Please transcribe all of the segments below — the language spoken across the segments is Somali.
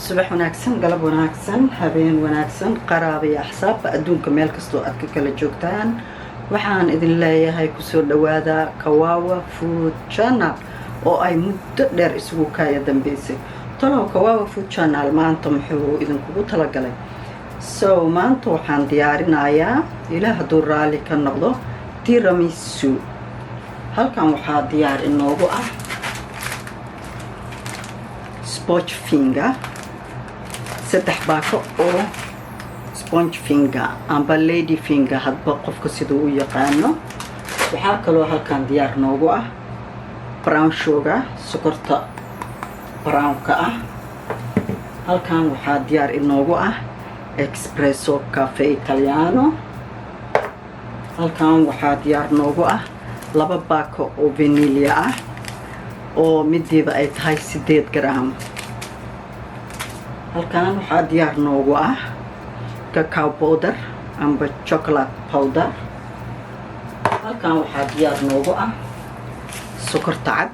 Subax wanaagsan, galab wanaagsan, habeen wanaagsan, qaraaba iyo axsaabba adduunka meel kastoo aad ka kala joogtaan. Waxaan idin leeyahay kusoo dhawaada Kawawa Food Channel oo ay muddo dheer isugu kaaya dambeysay. Talow Kawawa Food Channel maanta muxuu idinkugu talagalay? So maanta waxaan diyaarinayaa, Ilaah hadduu raalli ka noqdo, tiramisu. Halkan waxaa diyaar inoogu ah sponge finger, 3 baako oo sponge finger amba lady finger, hadba qofka siduu u yaqaano. Waxaa kaloo halkan diyaar noogu ah brown sugar, sokorta brownka ah. Halkan waxaa diyaar inoogu ah espresso, cafe italiano. Halkan waxaa diyaar noogu ah 2 baako oo vanilla ah oo midiiba ay tahay 8 gram. Halkan waxaa diyaar noogu ah cacao powder amba chocolate powder. Halkan waxaa diyaar noogu ah sokorta cad.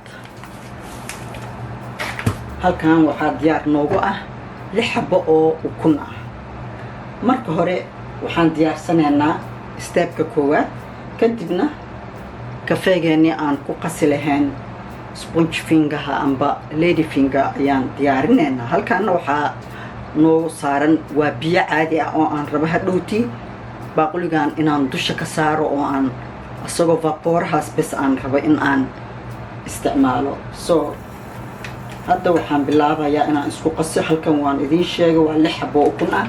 Halkan waxaa diyaar noogu ah 6 xabo oo ukun ah. Marka hore waxaan diyaarsanaynaa stepka koowaad, kadibna kafeegeennii aan ku qasi lahayn sponge fingerha amba lady finger ayaan diyaarinaynaa. Halkaana waxaa noogu saaran waa biyo caadi ah oo aan rabo hadhowtii baaquligan inaan dusha ka saaro oo aan isagoo vaporahaas bes aan rabo in aan isticmaalo. So hadda waxaan bilaabayaa inaan isku qaso. Halkan waan idiin sheegay, waa 6 xabo ukun ah.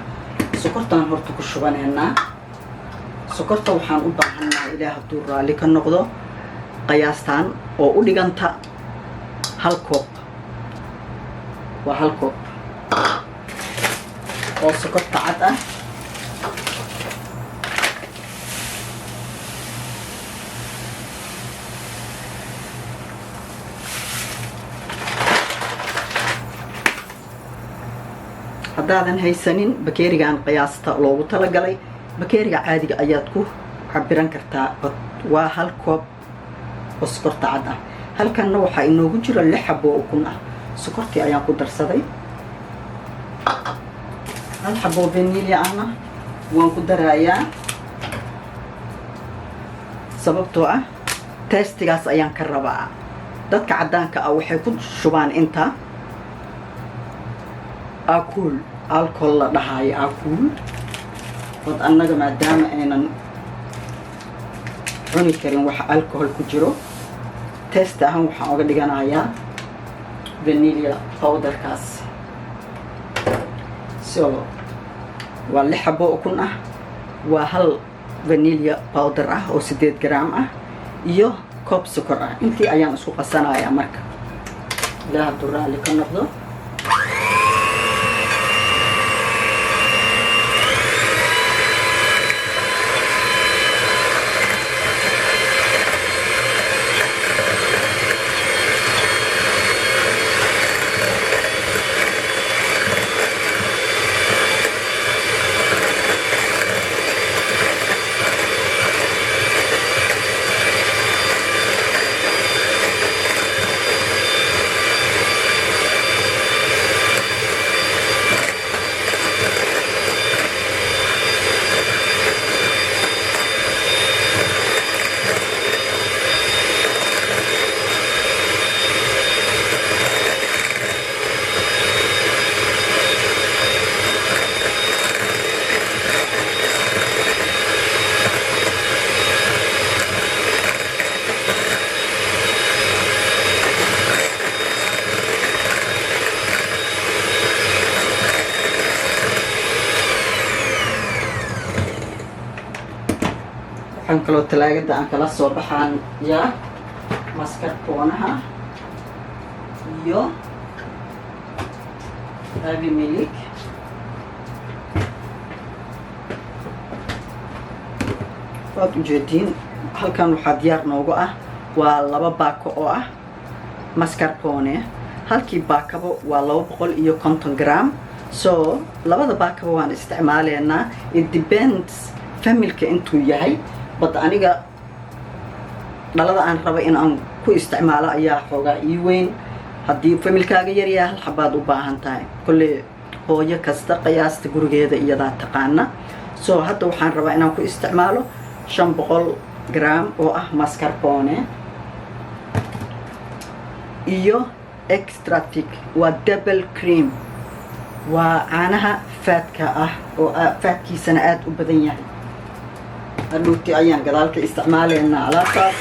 Sokortaan horta ku shubanaynaa. Sokorta waxaan u baahannahay, Ilaah hadduu raalli ka noqdo, qiyaastaan oo u dhiganta hal koob. Waa hal koob oo sokorta cad ah. Haddaadan haysanin bakeerigan qiyaasta loogu talagalay, bakeeriga caadiga ayaad ku cabiran kartaa. Waa hal koob oo sokorta cad ah. Halkanna waxaa inoogu jira 6 xabo oo ukun ah. Sokortii ayaan ku darsaday, hal xaboo vanilla ahna waan ku darayaa, sababtoo ah tasteigaas ayaan ka rabaa. Dadka caddaanka ah waxay ku shubaan inta alcohol, alcohol la dhahaayo alcohol. Wad annaga maadaama aynan cuni karin waxa alcohol ku jiro, taste ahaan waxaan oga dhiganayaa vanilla powderkaas. So waa 6 xabo ukun ah, waa hal vanilla powder ah oo 8 gram ah iyo koob sokor ah. Intii ayaan isku qasanayaa marka, Ilaah hadduu raalli ka noqdo. Waxaan kaloo talaagada aan kala soo baxayaa mascarponeha iyo heavy milk. Waad ujeediin, halkan waxaa diyaar noogu ah waa 2 baako oo ah mascarpone. Halkii baakaba waa 250 gram. So labada baakaba waan isticmaaleynaa. It depends familyka intuu yahay, but aniga dhalada aan raba in aan ku isticmaalo ayaa xoogaa ii weyn. Haddii familykaaga yaryahay, hal xabaad u baahan tahay. Kolley Hooyo kasta qiyaasta gurigeeda iyadaa taqaana. So hadda waxaan rabaa inaan ku isticmaalo 500 gram oo ah mascarpone iyo extra thick, waa double cream, waa caanaha fatka ah oo fatkiisana aada u badan yahay. Hadhuuti ayaan gadaalka isticmaalaynaa alaabtaas.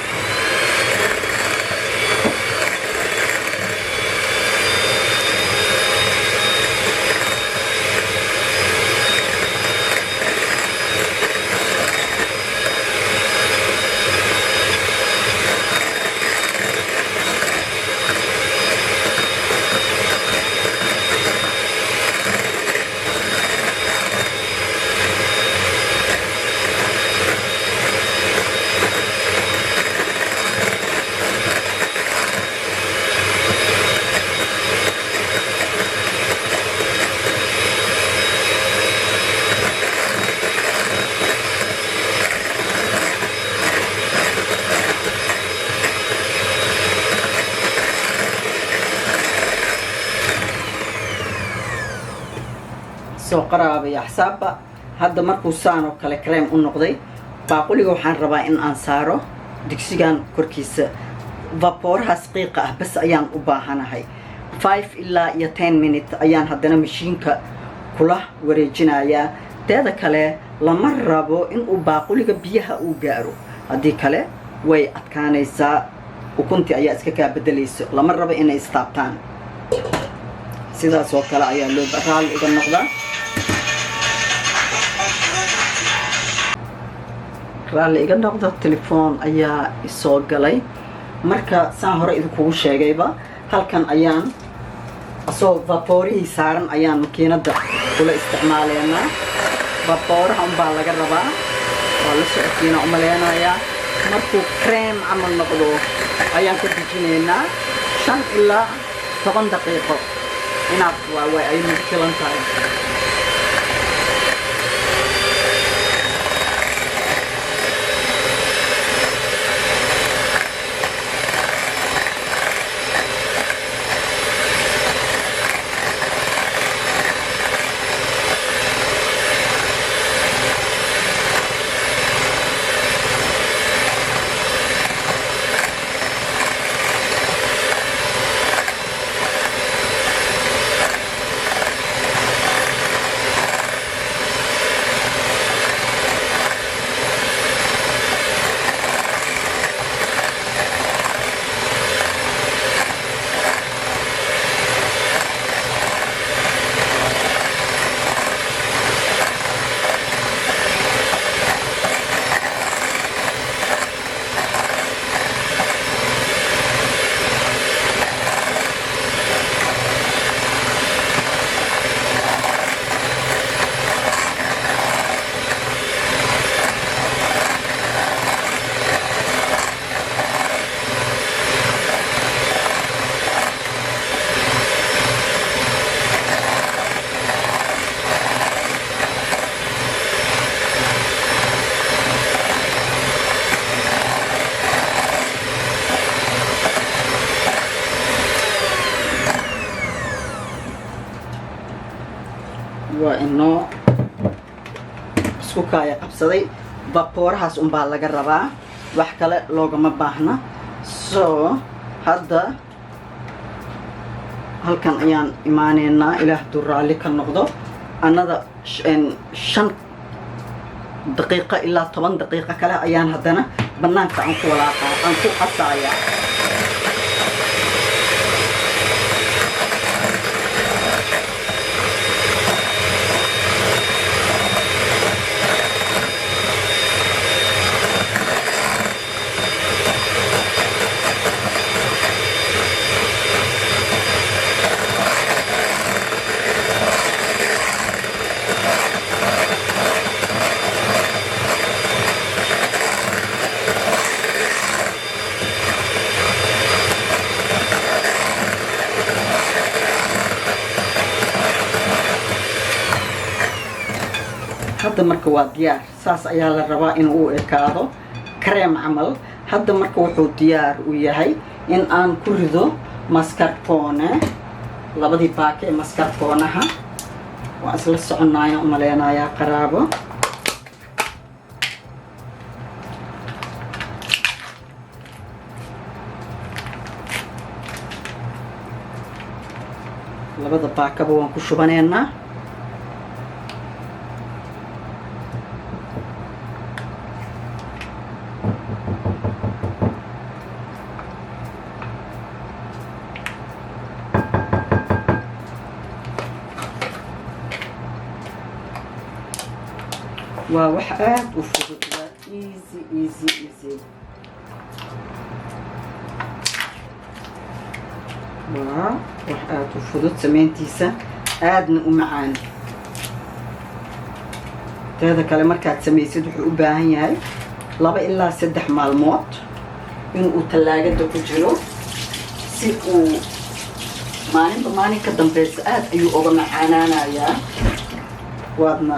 Soo qaraabaya axsaabba, hadda markuu saan oo kale cream u noqday, baaquliga waxaan rabaa in aan saaro digsigan korkiisa. Vapoorahaas qiiqa ah bas ayaan u baahanahay. 5 ilaa iyo 10 minute ayaan haddana mashiinka kula wareejinayaa. Teeda kale, lama rabo inuu baaquliga biyaha uu gaaro, haddii kale way adkaanaysaa, ukuntii ayaa iska kaa bedelayso. Lama rabo inay istaabtaan. Sidaas oo kale ayaa loo raalli iga noqdaa, raalli iga noqdo, telefoon ayaa isoo galay. Marka saan hore idinkugu sheegayba, halkan ayaan asoo vapoorihii saaran ayaan makiinadda kula isticmaaleynaa. Vapooraha unbaa laga rabaa, waa la socotiina umaleynayaa. Markuu cream camal noqdo ayaan ka dejinaynaa. 5 ilaa 10 daqiiqo inaad waa way ay nagu filan tahay. Waa inoo isku kaaya qabsaday. Vapoorahaas unbaa laga rabaa, wax kale loogama baahna. So hadda halkan ayaan imaaneynaa, Ilaah hadduu raalli ka noqdo. Annada 5 daqiiqo ilaa 10 daqiiqo kale ayaan haddana banaanka aan ku walaaqaa, aan ku qasaayaa. Hadda marka waa diyaar. Saas ayaa la rabaa in uu ekaado, cream camal. Hadda marka wuxuu diyaar u yahay in aan ku rido mascarpone, labadii baake ee mascarponaha. Waa isla soconnaayaan umaleynayaa, qaraabo. Labada baakaba waan ku shubaneynaa. Waa wax aada u fudud, waa easy, easy, easy. Waa wax aada u fudud sameyntiisa, aadna u macaan. Teeda kale, markaad samaysid, wuxuu u baahan yahay 2 ilaa 3 maalmood inuu tallaagada ku jiro, si uu maalinba maalin ka dambeysa aada ayuu uga macaanaanayaa. Waadna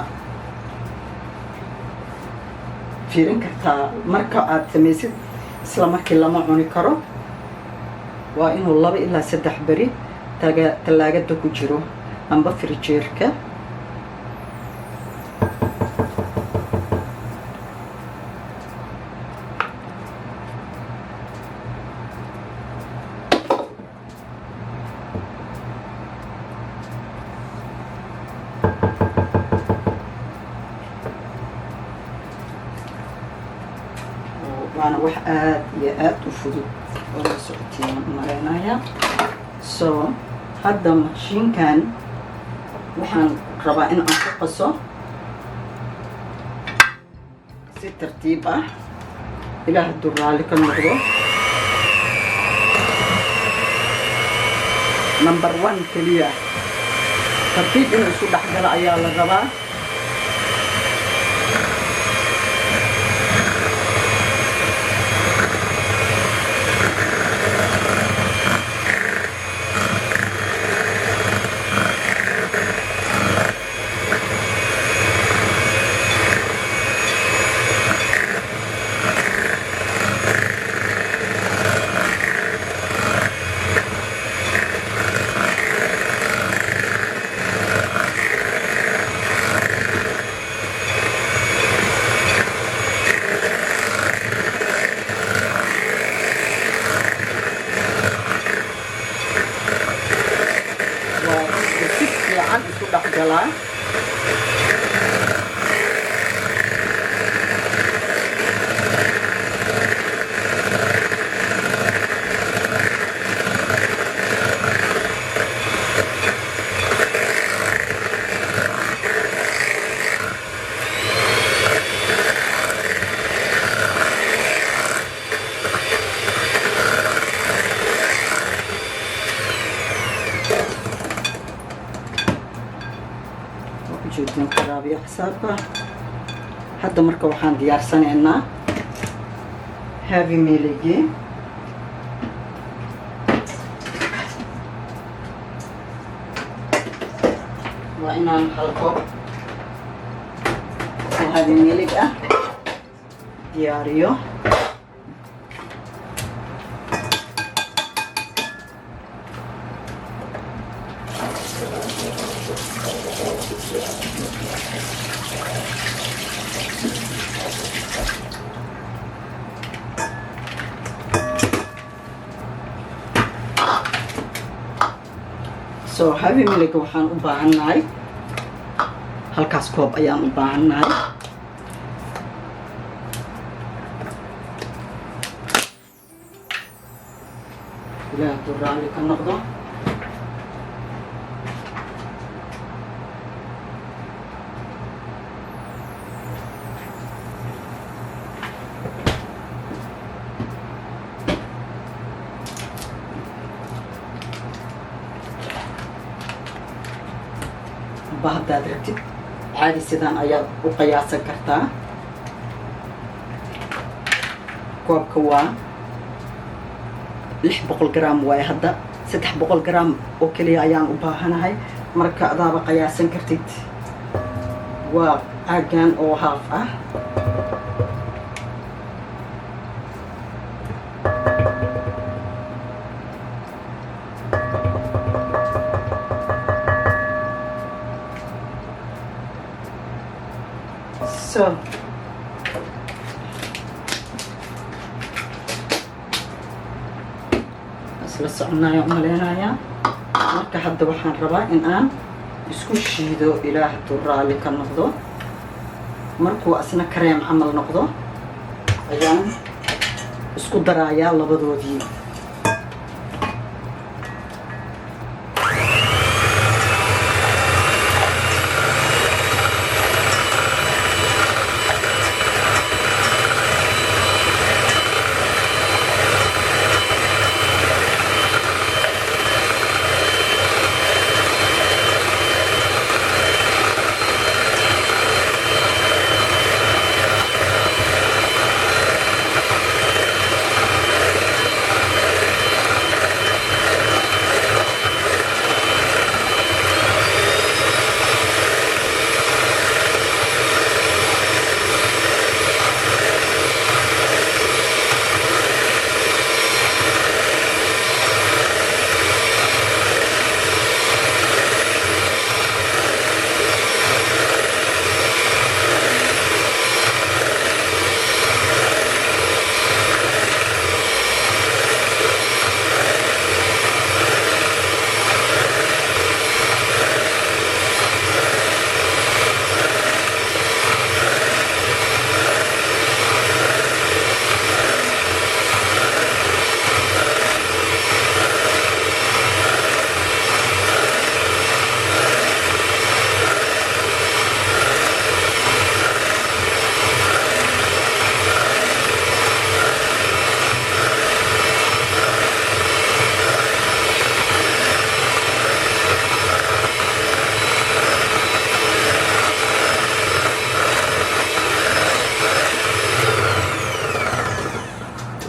fiirin kartaa, marka aad samaysid isla markii lama cuni karo. Waa inuu 2 ilaa 3 beri taga tallaagada ku jiro amba firijeerka. Waana wax aada iyo aada u fudud oo la socotiin maleynaya. So hadda mashiinkan waxaan rabaa in aan ku qaso si tartiib ah, ilaah hadduu raalli ka noqdo. Number one keliya tartiib inuu isu dhexgalo ayaa la rabaa. Waa si fiican isu dhexgalaa. Waa ujeedin, qaraabiyo xisaabka. Hadda marka waxaan diyaarsanaynaa heavy mealigii. Waa inaan hal koob oo heavy milk ah diyaariyo. So heavy milk waxaan u baahannahay halkaas koob ayaan u baahannahay. Ilaah hadduu raalli ka noqdo. Ba haddaad rabtid, caadi sidaan ayaad u qiyaasan kartaa. Koobka waa 600 gram waaye. Hadda 300 gram oo keliya ayaan u baahanahay. Marka adaaba qiyaasan kartid, waa caagan oo half ah. So isla soconaya umaleynayaa. Marka hadda waxaan rabaa in aan isku shiido, Ilaah hadduu raalli ka noqdo. Markuu asna kareem camal noqdo ayaan isku darayaa labadoodii.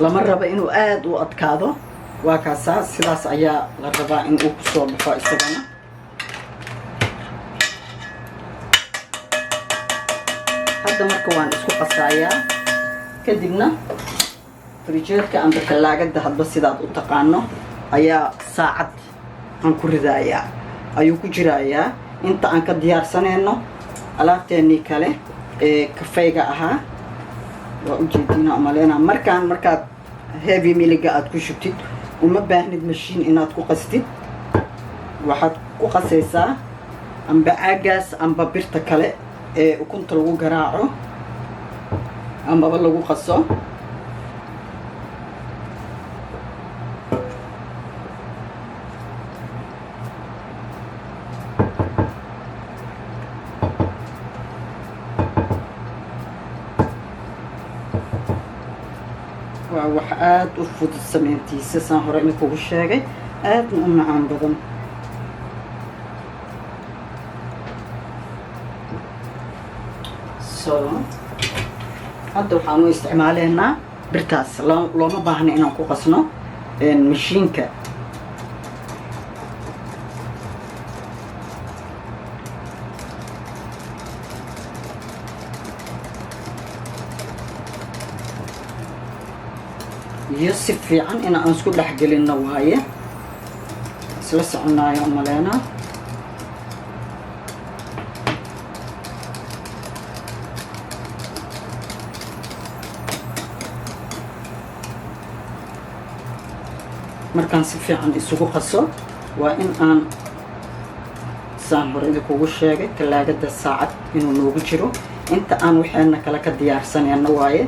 Lama rabo inuu aada u adkaado. Waa kaasaa, sidaas ayaa la rabaa in uu kusoo baxo isagana. Hadda marka waan isku qasaayaa, kadibna frijeerka amba tallaagada, hadba sidaad u taqaano, ayaa saacad aan ku ridaayaa, ayuu ku jiraayaa inta aan ka diyaarsanayno alaabteennii kale ee kafayga ahaa. Waa ujeediina umaleynaa. Markaan markaad heavy milk-ga aada ku shubtid, uma baahnid mashiin inaad ku qastid. Waxaad ku qasaysaa amba caagaas amba birta kale ee ukunta lagu garaaco ambaba lagu qaso. Waa wax aada u fudud sameyntiisa, saan hore idinkugu sheegay, aadna u macaan badan. So hadda waxaan u isticmaaleynaa birtaas. Looma baahna inaan ku qasno mashiinka. Iyo si fiican in aan isku dhex gelinno waaye. Isla soconaayo umaleynaa. Markaan si fiican isugu qaso, waa in aan, saan hore idinkugu sheegay, tallaagada saacad inuu noogu jiro inta aan waxeena kale ka diyaarsanayno waaye.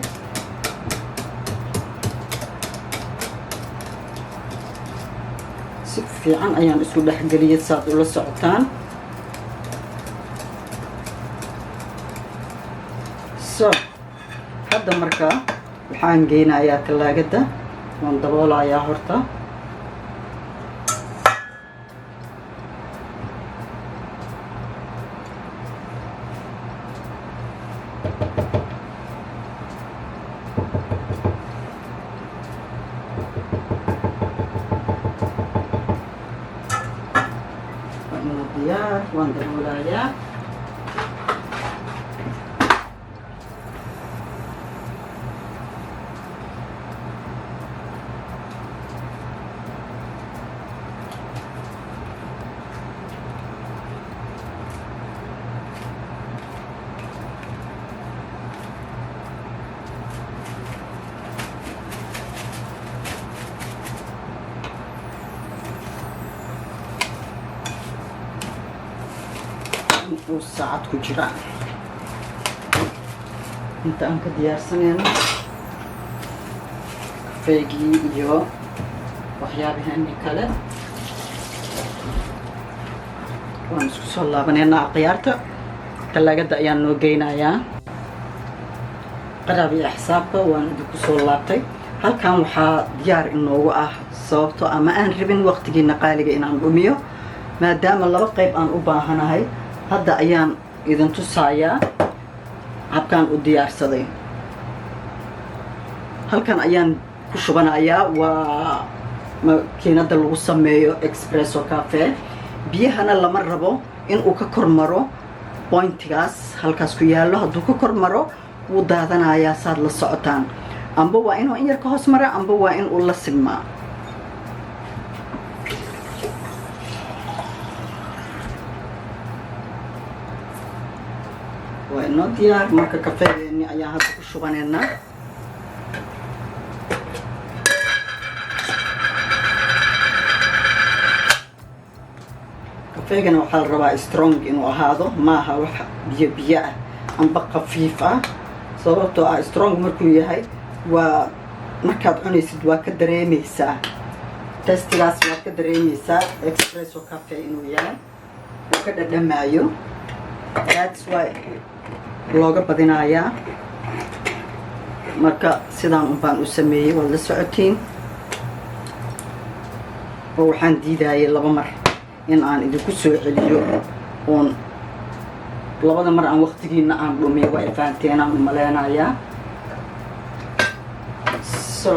Si fiican ayaan isku dhexgeliyay, saad ula socotaan. So hadda markaa waxaan geynayaa tallaagada, waan daboolayaa horta. Waa inuu diyaar. Waan daboolayaa. Uu saacad ku jiraa inta aan ka diyaarsanayno kafeygii iyo waxyaabaheeni kale. Waan isku soo laabanaynaa, akhyaarta. Talaagada ayaan noo geynayaa. Qaraab iyo axsaabka, waan idinku soo laabtay. Halkan waxaa diyaar inoogu ah, sababto ama aan rabin waqtigiina qaaliga inaan dhumiyo, maadaama laba qayb aan u baahanahay, hadda ayaan idin tusayaa habkaan u diyaarsaday. Halkan ayaan ku shubanayaa, waa makiinada lagu sameeyo espresso cafe. Biyahana lama rabo in uu ka kor maro pointigaas halkaas ku yaallo. Hadduu ka kor maro, wuu daadanayaa, saad la socotaan. Amba waa inuu in yar ka hoos mara, amba waa in uu la sinmaa. Waa inoo diyaar. Marka kafeegeeni ayaan hadda ku shubanaynaa. Kafeegana waxaa la rabaa strong inuu ahaado, maaha wax biyo biyo ah amba khafiif ah, sababtoo ah strong markuu yahay, waa markaad cunaysid waa ka dareemeysaa testigaas, waad ka dareemeysaa espresso cafe inuu yahay, uu ka dhadhamaayo. That's why looga badinayaa. Marka sidaan un baan u sameeyey, waad la socotiin, oo waxaan diidayay laba mar in aan idinku soo celiyo, oon labada mar aan waqtigiina aan dhumiyo. Waa ifaanteenaan u maleynayaa. So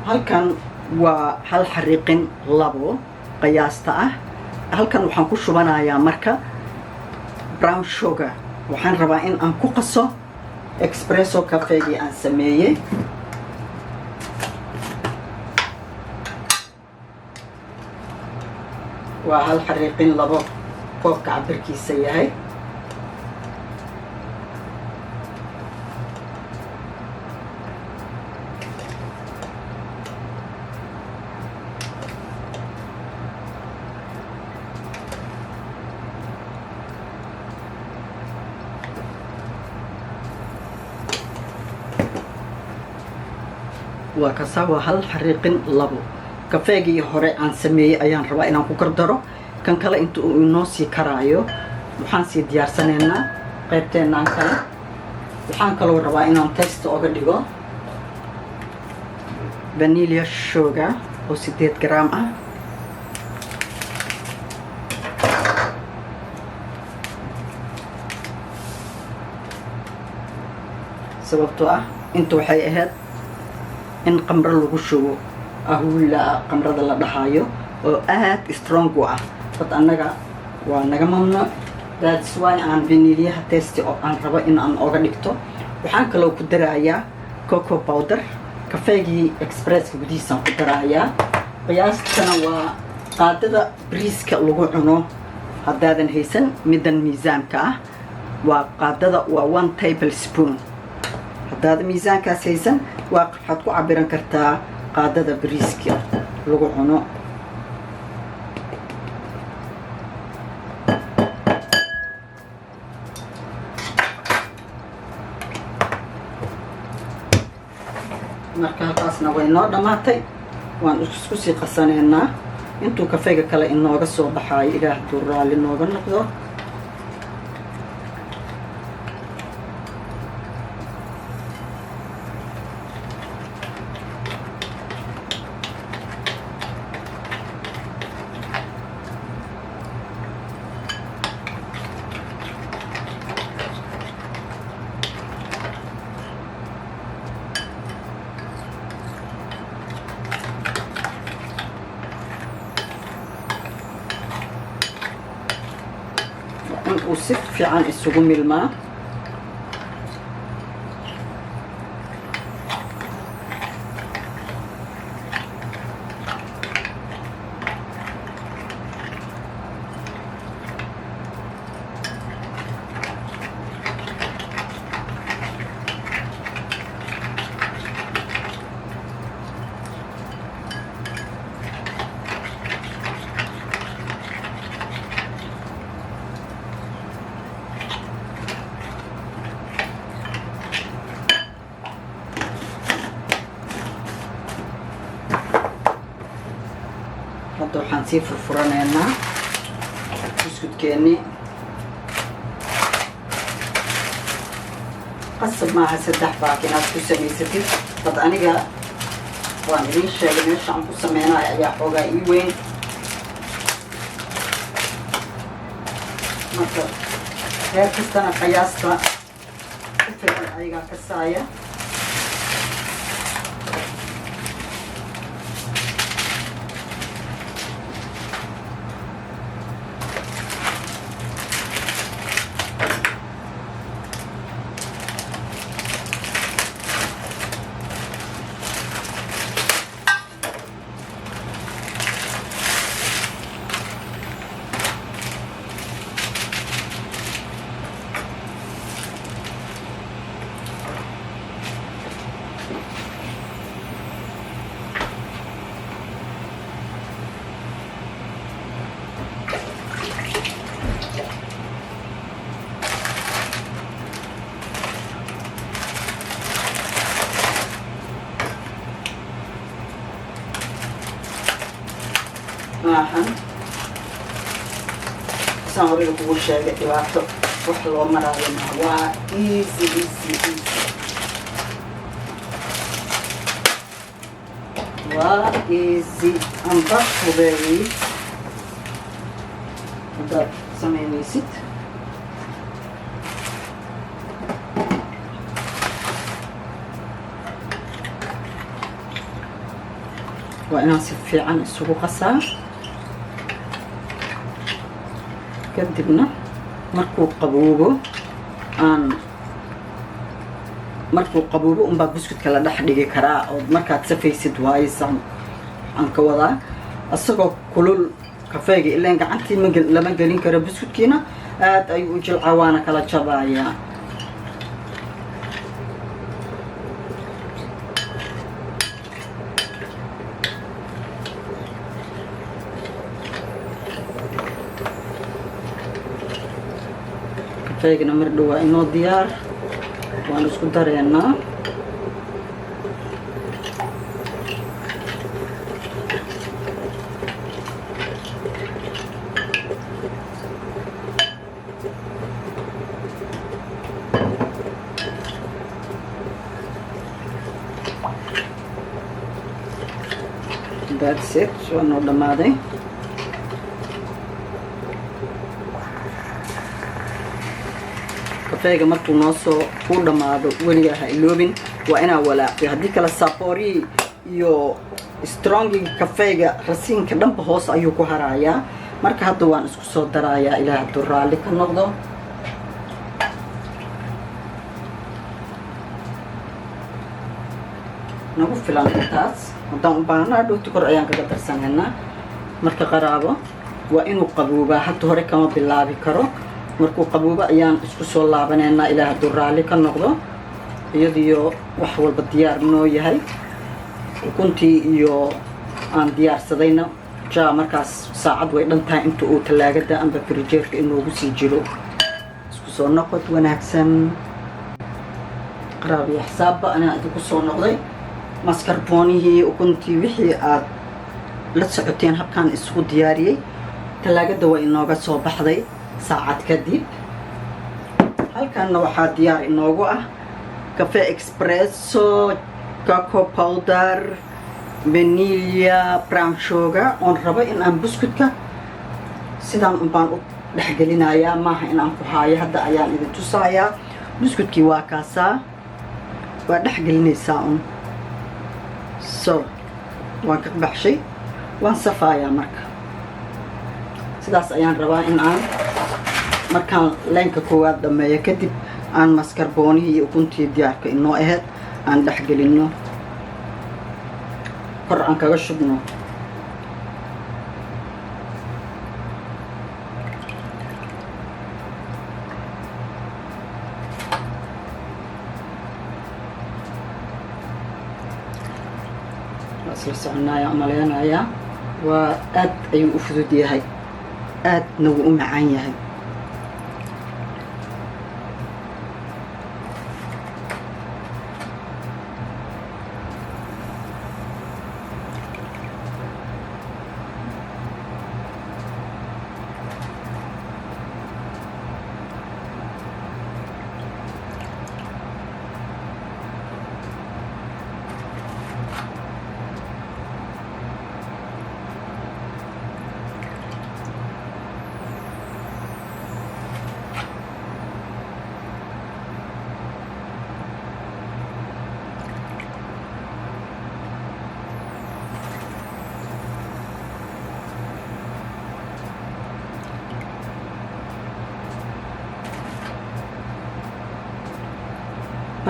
halkan waa 1.2 qiyaasta ah. Halkan waxaan ku shubanayaa marka brown sugar. Waxaan rabaa in aan ku qaso espresso cafegii aan sameeyey. Waa 1.2 koobka cabirkiisa yahay. Waa kasa, waa 1.2. Kafeegii hore aan sameeyey ayaan rabaa inaan ku kordaro kan kale. Inta uu inoo sii karaayo, waxaan sii diyaarsanaynaa qaybteennaan kale. Waxaan kaloo rabaa inaan taste oga dhigo vanilla sugar oo 8 gram ah. Sababtoo ah inta waxay ahayd in qamro lagu shubo, ahuula qamrada la dhahaayo oo aad strong u ah, dad annaga waa naga mamnuuc. That's why aan vanilyaha taste oo aan rabo in aan oga dhigto. Waxaan kaloo ku darayaa cocoa powder. Kafeegii espressoka gudihiisaan ku darayaa. Qiyaastana waa qaadada briiska lagu cuno. Haddaadan haysan middan miisaanka ah, waa qaadada, waa 1 table spoon. Haddaada miisaankaas haysan, waa waxaad ku cabiran kartaa qaadada bariiska lagu cuno. Marka halkaasna way noo dhammaatay. Waan isku sii qasanaynaa intuu kafeega kale inooga soo baxaayo. Ilaah hadduu raalli nooga noqdo. In uu si fiican isugu milmaa. Sii furfuraneynaa buskudkeennii. Qasab maaha saddex pack inaad ku samaysatid, bad aniga waan idiin sheegay, meesha aan ku sameynayo ayaa xoogaa ii weyn. Marka reer kastana qiyaasta ku filan ayagaa ka saaya. Maahan saan horeyga kugu sheegay, dhibaato wax loo maraayo maa. Waa easy, easy, easy, waa easy. Amba fudeyd haddaad samaynaysid. Waa inaan si fiican isugu qasaa. Kadibna markuu qaboobo, aan markuu qaboobo unbaa buskudka la dhex dhigi karaa oo markaad safaysid. Waayo, saan aan ka wadaa, isagoo kulul kafeega ilaan gacantii ma lama gelin karo. Buskudkiina aad ayuu u jilcaa, waana kala jabayaa. Kafeegana mar dhow waa inoo diyaar, waan isku dareynaa. That's it, waa noo dhammaaday. Kafeega markuu noo soo kuu dhammaado, weligaa ha iloobin, waa inaa walaaqiyo. Haddii kale saborii iyo strongiga kafeega rasiinka dhanba hoos ayuu ku harayaa. Marka hadda waan isku soo darayaa, ilaah hadduu raalli ka noqdo. Nagu filan intaas. Haddaan u baahno, hadhowti kor ayaan kaga darsanaynaa. Marka qaraabo, waa inuu qaboobaa. Hadda hore kama bilaabi karo. Markuu qaboobo ayaan isku soo laabanaynaa, ilaah hadduu raalli ka noqdo, iyadiyo wax walba diyaar noo yahay, ukuntii iyo aan diyaarsadayna ja. Markaas saacad way dhan tahay inta uu tallaagada amba firijeerka inoogu sii jiro. Isku soo noqod wanaagsan, qaraab iyo xisaabba. Anaa idinku soo noqday. Mascarponihii, ukuntii, wixii aad la socoteen habkaan isugu diyaariyey. Tallaagada waa inooga soo baxday saacad kadib. Halkanna waxaa diyaar inoogu ah cafe espresso, cocoa powder, vanilla, brown sugar oon rabo in aan buskudka sidaan unbaan u dhexgelinayaa. Maaha in aan ku haayo, hadda ayaan idin tusayaa. Buskudkii waa kaasaa, waa dhexgelinaysaa un. So waan ka baxshay, waan safaayaa. Marka sidaas ayaan rabaa in aan markaan leenka koowaad dhameeyo kadib aan mascarponihii iyo ukuntii diyaarka inoo ahayd aan dhexgelino, kor aan kaga shubno. Waa isla soconaya umaleynayaa. Waa aad ayuu u fudud yahay, aadna wuu u macaan yahay.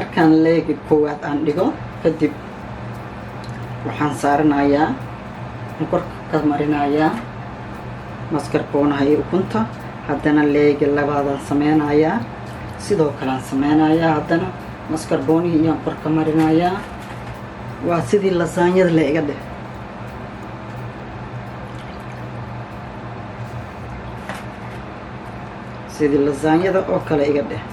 Markaan layer-ka koowaad aan dhigo kadib, waxaan saaranayaa, korka ka marinayaa mascarpone-aha iyo ukunta. Haddana layer-ka labaadaan sameynayaa, sidoo kalean sameynayaa. Haddana mascarpone-ihii iyaan kor ka marinayaa. Waa sidii lasagna-da le iga dheh. Sidii lasagna-da oo kale iga dheh.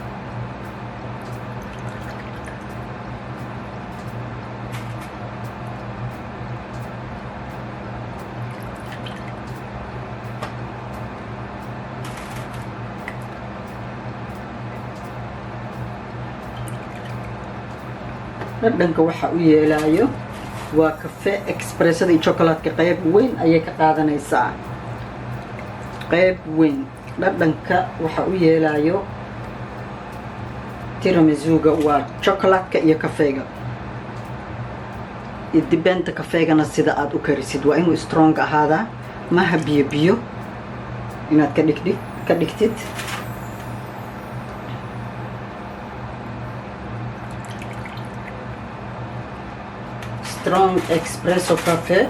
Dhadhanka waxa u yeelaayo waa cafe espresso-da iyo chocolate-ka. Qayb weyn ayay ka qaadanaysaa, qayb weyn. Dhadhanka waxa u yeelaayo tiramisuga waa chocolate-ka iyo kafeega iyo dibenta kafeegana. Sida aada u karisid waa inuu strong ahaadaa, maha biyo biyo inaad ka dhigdhig ka dhigtid. Strong espresso cafe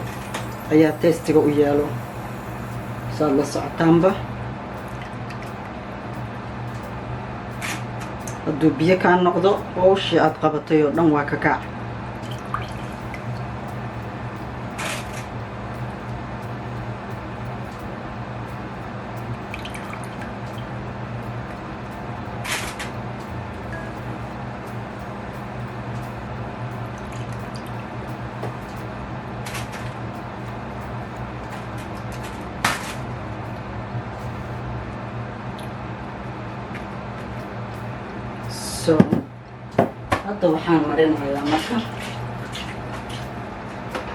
ayaa taste-iga u yeelo, saad la socotaanba. Hadduu biyo kaa noqdo, howshii aada qabatay oo dhan waa ka kac. So hadda waxaan marinayaa marka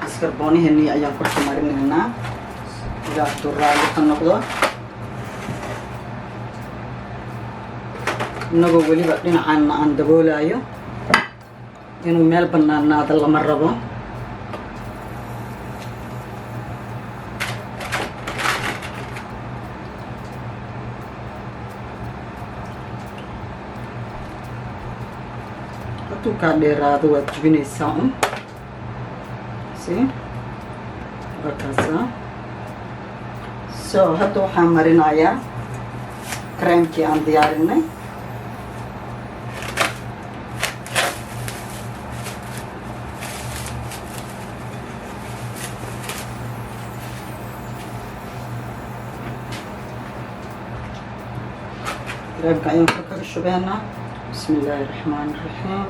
mascarpone-iheenii ayaan korka marinaynaa, ilaa hadduu raalli ka noqdo, inagoo weliba dhinacaana aan daboolayo. Inuu meel banaanaada lama rabo. Hadduu kaa dheeraado, waad jibinaysaa un si markaasa. So hadda waxaan marinayaa cream-kii aan diyaarinay. Cream-ka ayaan kor kaga shubeynaa. Bismi illaahi raxmaani raxiim.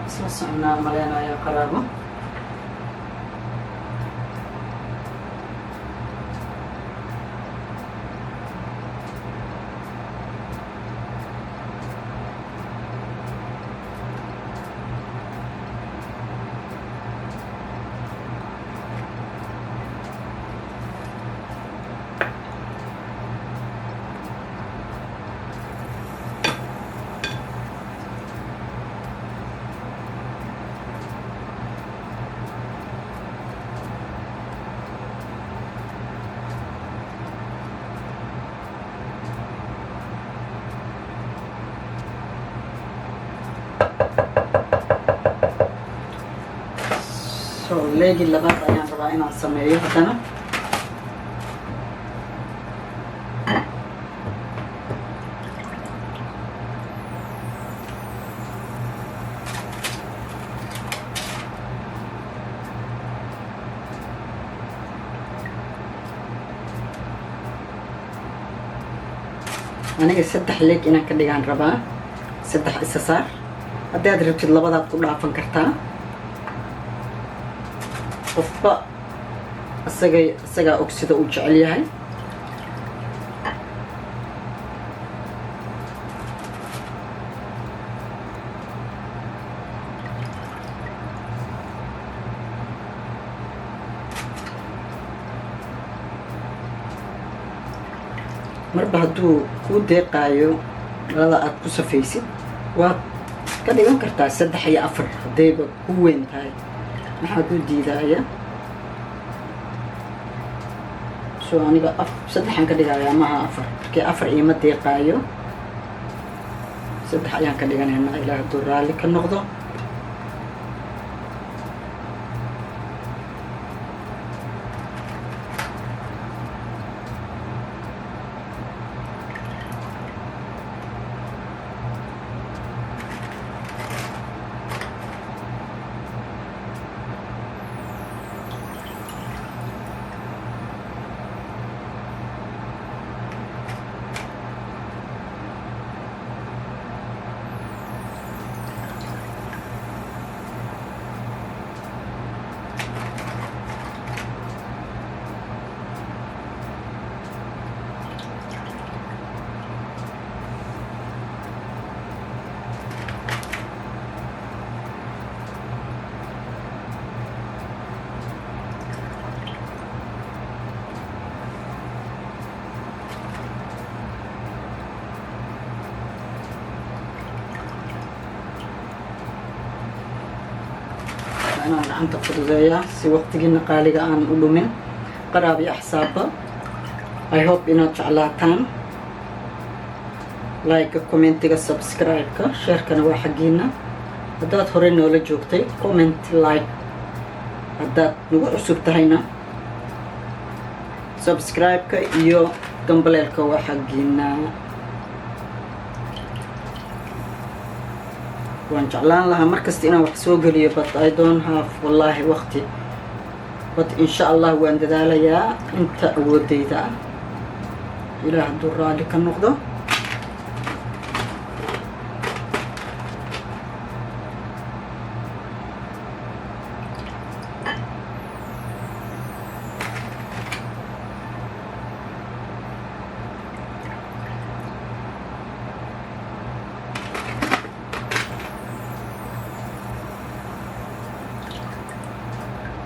Isla soconaa maleynayaa, qaraabo. So layer-kii labaad ayaan rabaa inaan sameeyo haddana. Aniga saddex layer inaan ka dhigaan rabaa, saddex isa saar. Haddaad rabtid, labadaad ku dhaafan kartaa. Qofba isagay isagaa og sida uu jecel yahay. Marba hadduu kuu deeqaayo dhalada aad ku safaysid, waad ka dhigan kartaa saddex iyo afar haddayba ku weyn tahay. Maxaa kuu diidaaya? So aniga saddexaan ka dhigayaa, maha afar. Markii afar iima deeqaayo, saddex ayaan ka dhiganaynaa, Ilaah hadduu raalli ka noqdo. Inaan gacanta fududeeyaa si waqtigiina qaaliga aan u dhumin. Qaraab iyo axsaabba, I hope inaad jeclaataan. Like-ka, comment-iga, subscribe-ka, share-kana waa xaggiina. Haddaad horey noola joogtay, comment, like. Haddaad nagu cusub tahayna, subscribe-ka iyo gambaleelka waa xaggiina. Waan jeclaan lahaa markasta inaan wax soo geliyo, but I don't have, wallaahi, waqti. But insha Allah waan dadaalayaa inta awoodeyda ah, Ilaah hadduu raalli ka noqdo.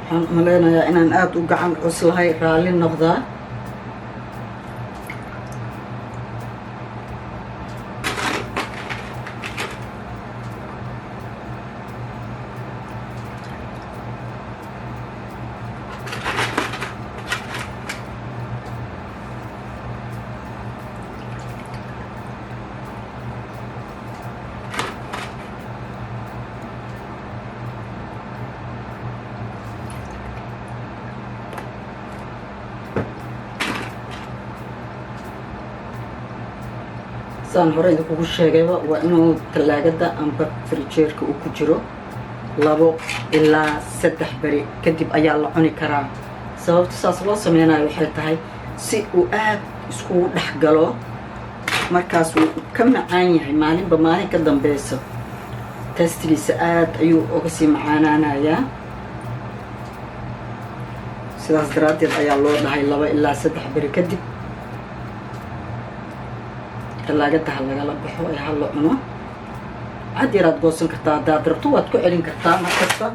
Waxaan umaleynayaa inaan aada u gacan cuslahay, raalli noqdaa. Saan hore idinkugu sheegayba, waa inuu tallaagada amba fridge-ka uu ku jiro 2 ilaa 3 beri, kadib ayaa la cuni karaa. Sababta saas loo sameynayo waxay tahay si uu aad iskugu dhex galo. Markaas wuu ka macaan yahay maalinba maalin ka dambeyso, taste-igiisa aad ayuu uga sii macaanaanayaa. Sidaas daraaddeed ayaa loo dhahay 2 ilaa 3 beri kadib tallaagada ha lagala baxo ee ha la cuno. Cad yaraad goosan kartaa haddaad rabto, waad ku celin kartaa mar kasta.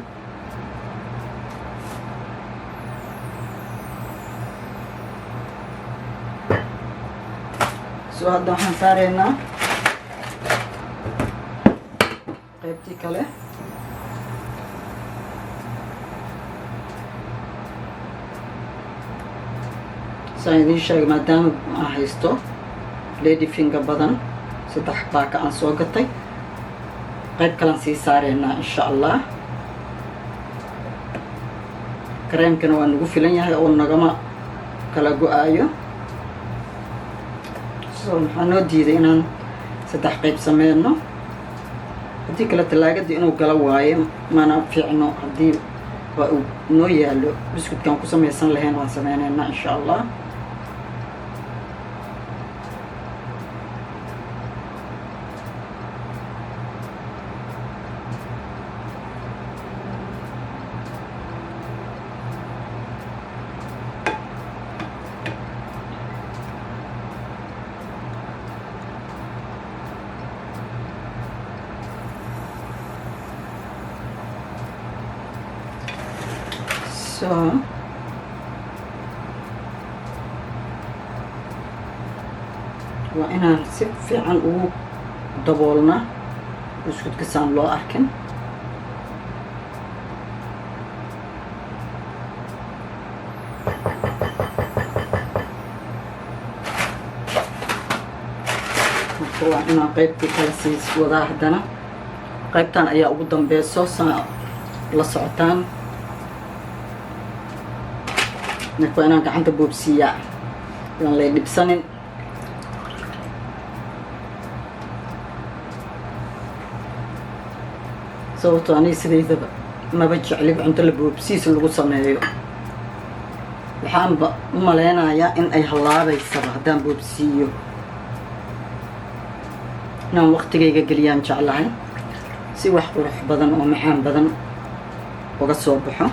So hadda waxaan saareynaa qaybtii kale. Saan idiin sheegay, maadaama aan haysto lady finger badan, saddex baaka aan soo gatay, qayb kalaan sii saareynaa insha Allah. Kareemkana waa nagu filan yahay oo nagama kala go-aayo. So maxaa noo diiday inaan saddex qayb sameyno? Haddii kale tallaagadii inuu galo waayo, mana fiicno. Haddii waa uu noo yaalo biskutkaan ku samaysan lahayn, waan sameyneynaa insha Allah. So Waa inaan si fiican ugu daboolnaa buskudka saan loo arkin. Marka waa inaan qaybtii kala sii wadaa haddana. Qaybtan ayaa ugu dambeyso, saa la socotaan. Marka waa inaan gacanta boobsiiyaa, yaan lay dhibsanin. Sababtoo aniga sidaydaba maba jeclib cunto la boobsiis lagu sameeyo. Waxaanba u maleynayaa in ay hallaabaysaba haddaan boobsiiyo. Inaan waqtigayga geliyaan jeclahay si wax qurux badan oo macaan badan uga soo baxo.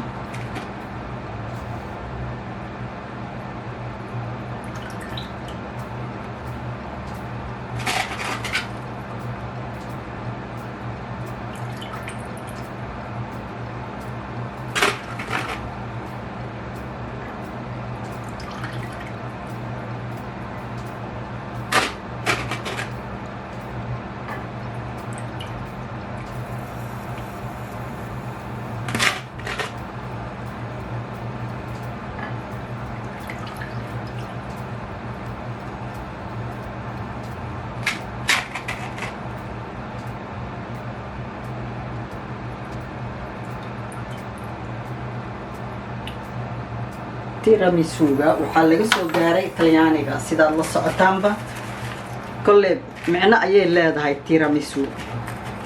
Tiramisuga waxaa laga soo gaaray Talyaaniga, sidaad la socotaanba. Kolley micno ayay leedahay tiramisu.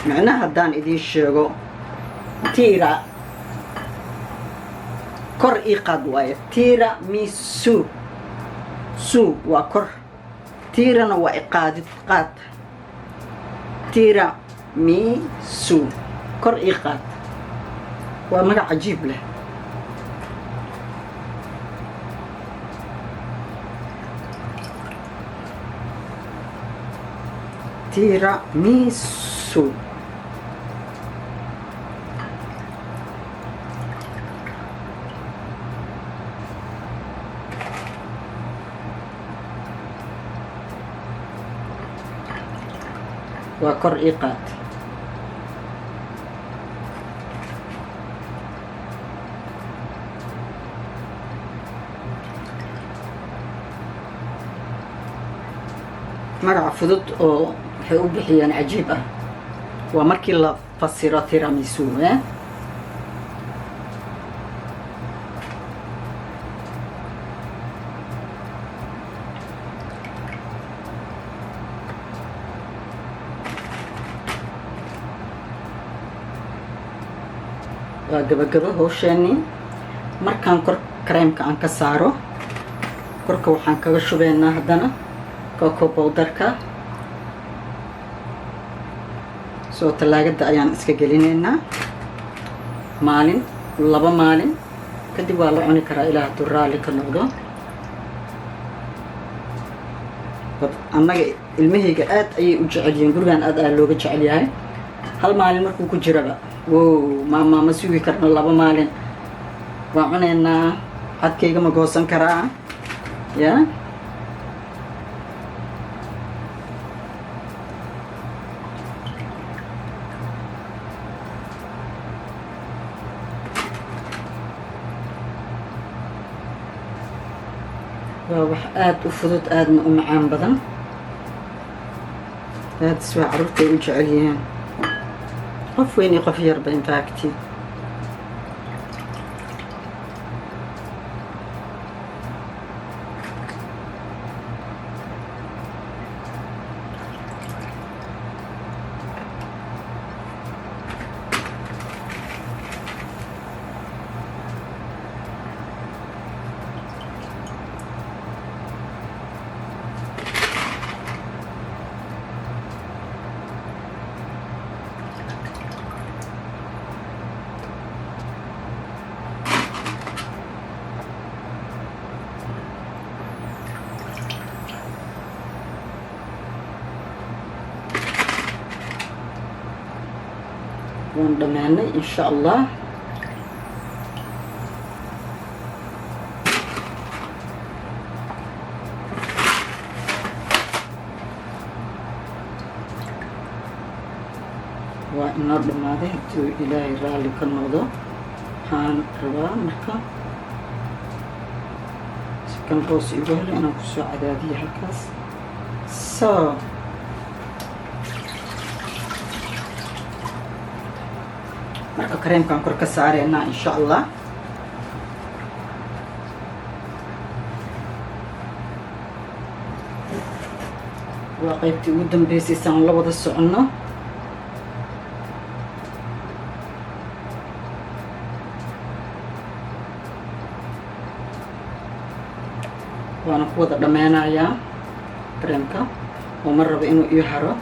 Micno haddaan idiin sheego, tira kor ii qaad waaye. Tiramisu, su waa kor, tirana waa iqaadid, qaad. Tiramisu, kor ii qaad, waa magac cajiib leh. Tiramisu. Waa kor ii qaad. Magaca fudud oo waxay u bixiyeen cajiib ah waa markii la fasiro tiramisu, eh. Waa gabagabo hawsheenii. Markaan kor kareemka aan ka saaro, korka waxaan kaga shubeynaa haddana cocoa powderka. Soo tallaagada ayaan iska gelinaynaa. Maalin, 2 maalin kadib waa la cuni karaa, Ilaah hadduu raalli ka noqdo. Annaga ilmahayga aad ayay u jecel yihiin. Gurigan aad aa looga jecel yahay. Hal maalin markuu ku jiraba, wow, maama, ma sugi karno 2 maalin, waan cunaynaa, xadkayga ma goosan karaa ya. Waa wax aada u fudud, aadna u macaan badan. Aadis waa carruurtay u jecel yihiin, qof weyn iyo qof yarba, in fact. Waan dhammaanay, insha Allah. Waa inoo dhammaaday. Hadduu Ilaahay raalli ka noqdo, waxaan rabaa marka si kan boos igu helo inaan kusoo cadaadiyo halkaas. So marka kareemkaan kor ka saareynaa, insha Allah. Waa qaybtii ugu dambeysay saan la wada soconno. Waana ku wada dhameynayaa kareemka oo ma rabo inuu ii haro.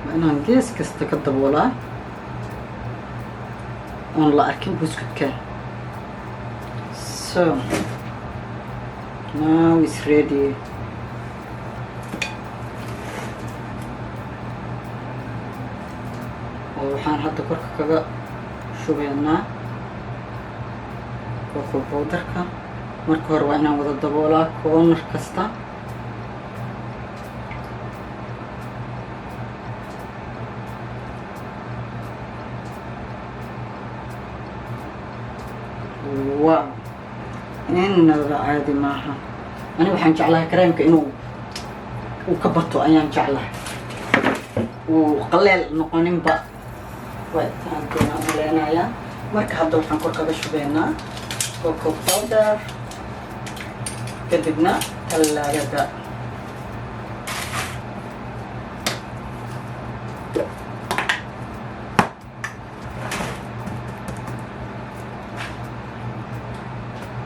Waa inaan gees kasta ka daboolaa oon la arkin buskudka. So now is ready. Oo waxaan hadda korka kaga shubeynaa cocoa powderka. Marka hore waa inaan wada daboolaa corner kasta. Wow, innaba caadi maaha. Aniga waxaan jeclahay kareemka inuu uu ka bato ayaan jeclahay, uu qaleel noqoninba. Waa intaan umaleynayaa. Marka hadda waxaan kor kaga shubeynaa cocoa powder, kadibna talaagada.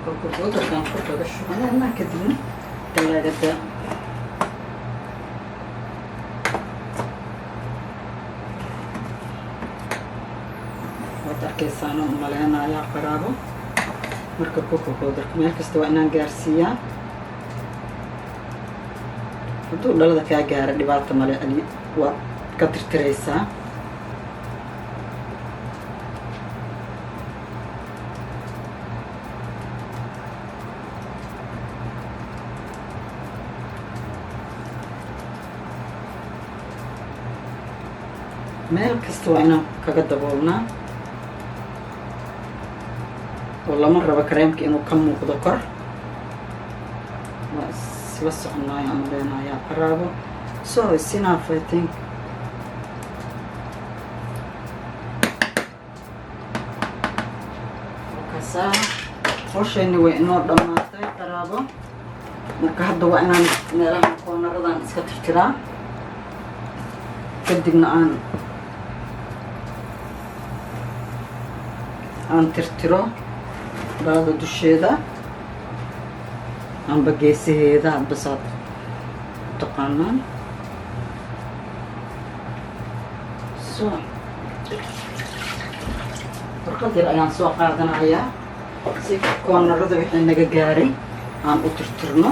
Cocoa powderkaan kor kaga shubanayna, kadibna talaagada. Waad arkaysaan oo umaleynayaa, qaraabo. Marka cocoa powderka meel kasta waa inaan gaarsiiyaa. Hadduu dhalada kaa gaara, dhibaata male, ali waad ka tirtiraysaa. Meel kasta waa inaan kaga daboolnaa oo lama rabo kareemka inuu ka muuqdo kor. Waa isla soconaayo aan leenayaa, qaraabo. So it's enough, I think. Kasaa hawshayni way inoo dhammaatay, qaraabo. Marka hadda waa inaan meelaha koonaradan iska tirtiraa, kadibna aan tirtiro dhalada dusheeda amba geesaheeda, hadba saad taqaanaan. So warqad yar ayaan soo qaadanayaa si koonarada wixii naga gaaray aan u tirtirno.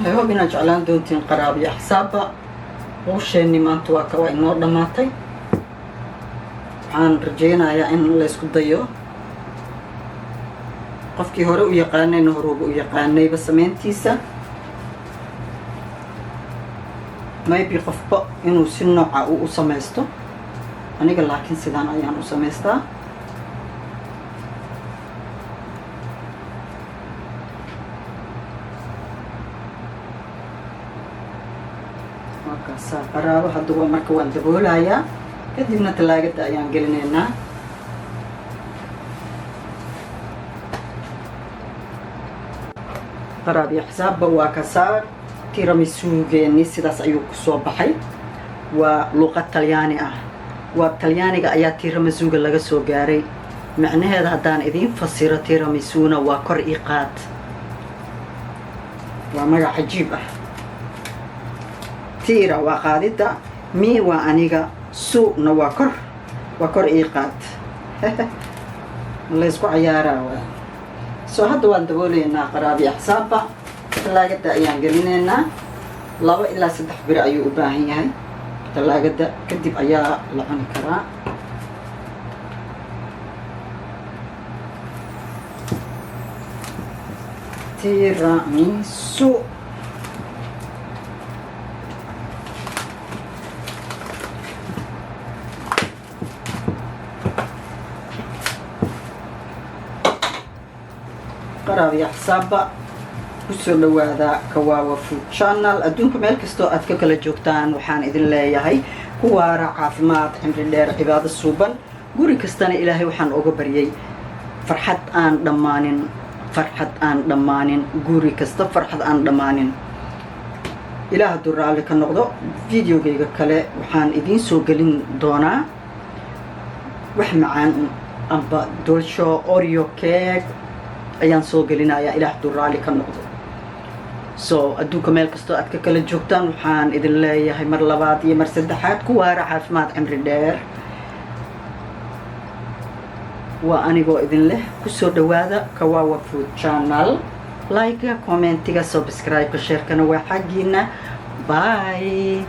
I hope inaad jeclaan doontiin, qaraabiyo axsaabba. Hawsheenni maanta waa ka waa inoo dhammaatay. Waxaan rajeynayaa in laysku dayo. Qofkii hore u yaqaanayna horuuba u yaqaanayba sameyntiisa. Maybe qofba inuu si nooca uu u samaysto, aniga laakiin sidaan ayaan u samaystaa. Markaasaa, qaraabo, hadda waa marka waan daboolayaa, kadibna talaagada ayaan gelinaynaa. Qaraab iyo xisaabba, waa kasaa tiramisugeeni, sidaas ayuu kusoo baxay. Waa luuqad Talyaani ah, waa Talyaaniga ayaa tiramisuga laga soo gaaray. Macnaheeda haddaan idiin fasiro, tiramisuna waa kor ii qaad. Waa magac cajiib ah. Tira waa qaadidda, mi waa aniga, su-na waa kor, waa kor ii qaad. Laysku cayaaraa waa. Soo hadda waan dabooleynaa, qaraabi axsaabba, talaagada ayaan gelinaynaa. 2 ilaa 3 beri ayuu u baahan yahay talaagada, kadib ayaa la cuni karaa. Tiramisu. Qaraabiya xisaabba, kusoo dhawaada Kawaawa Food Channel. Adduunka meel kastoo aad ka kala joogtaan, waxaan idin leeyahay ku waara caafimaad, cimri dheer, cibaado suuban. Guri kastana Ilaahay waxaan uga baryay farxad aan dhammaanin, farxad aan dhammaanin, guri kasta farxad aan dhammaanin. Ilaah hadduu raalli ka noqdo, videogayga kale waxaan idiin soo gelin doonaa wax macaan, amba dolsho Oreo cake ayaan soo gelinayaa, Ilaah hadduu raalli ka noqdo. So adduunka meel kastoo aad ka kala joogtaan, waxaan idin leeyahay mar labaad iyo mar saddexaad, ku waara caafimaad, cimri dheer. Waa anigoo idin leh kusoo dhawaada Kawawa Food Channel. Like-ga, commentiga, subscribe-ka, share-kana waa xaggiina. Bye.